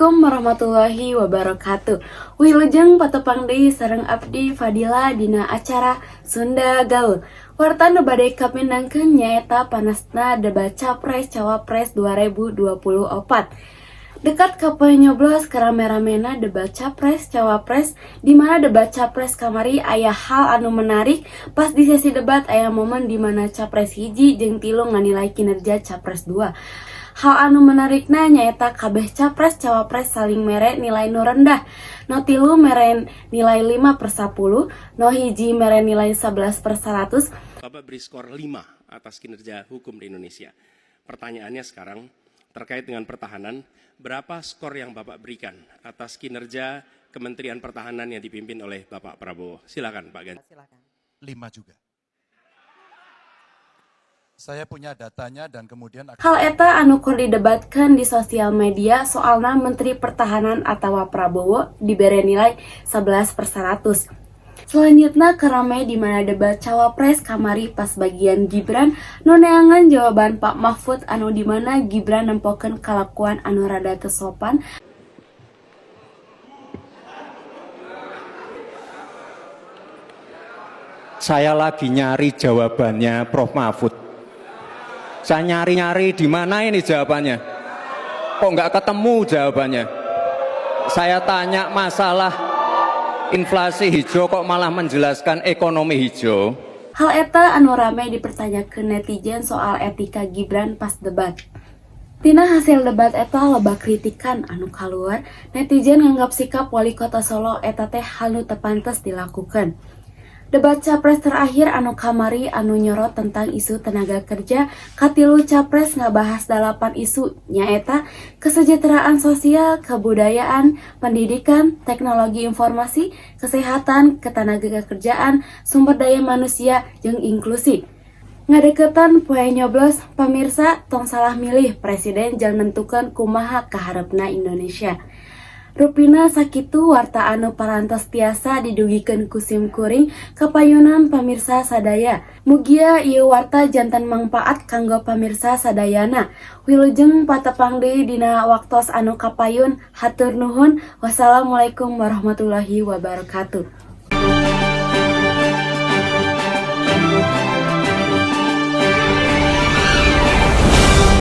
Assalamualaikum warahmatullahi wabarakatuh. Wilujeng patepang deui sareng abdi Fadila dina acara Sunda Gaul. Warta nu bade kapindangkeun nyaeta panasna debat Capres Cawapres 2024. Dekat ka poe nyoblos, karame-ramena debat Capres Cawapres, di mana debat Capres kamari aya hal anu menarik. Pas di sesi debat aya momen di mana Capres 1 jeung 3 nganilai kinerja Capres 2. Hal anu menarikna nyaeta kabeh capres cawapres saling mere nilai nu rendah. Nu 3 mere nilai 5/10, nu 1 mere nilai 11/100. Bapak beri skor 5 atas kinerja hukum di Indonesia. Pertanyaannya sekarang terkait dengan pertahanan, berapa skor yang Bapak berikan atas kinerja Kementerian Pertahanan yang dipimpin oleh Bapak Prabowo? Silakan, Pak Ganjar. Silakan. 5 juga. Saya punya datanya dan kemudian akan Hal eta anu keur didebatkeun di sosial media, soalna Menteri Pertahanan atawa Prabowo dibere nilai 11/100. Selanjutnya kerame di mana debat cawapres kamari pas bagian Gibran nu neangan jawaban Pak Mahfud, anu di mana Gibran nempokeun kalakuan anu rada teu sopan. Saya lagi nyari jawabannya Prof. Mahfud. Saya nyari-nyari di mana ini jawabannya. Kok nggak ketemu jawabannya? Saya tanya masalah inflasi hijau, kok malah menjelaskan ekonomi hijau. Hal eta anu rame dipertanyakeun netizen soal etika Gibran pas debat. Tina hasil debat eta loba kritikan anu kaluar, netizen nganggap sikap wali kota Solo eta teh hal nu teu pantes dilakukan. Debat capres terakhir anu kamari anu nyorot tentang isu tenaga kerja, katilu capres ngabahas dalapan isu, nyaeta kesejahteraan sosial, kebudayaan, pendidikan, teknologi informasi, kesehatan, ketenagakerjaan, sumber daya manusia, jeung inklusi. Ngadeukeutan poe nyoblos, pamirsa, tong salah milih presiden jang nentukeun kumaha kaharepna Indonesia. Rupina sakitu warta anu parantos tiasa didugikeun ku sim kuring kapayunan pamirsa sadaya. Mugia ieu warta janten mangpaat kanggo pamirsa sadayana. Wilujeng patepang deui dina waktos anu kapayun. Hatur nuhun. Wassalamualaikum warahmatullahi wabarakatuh.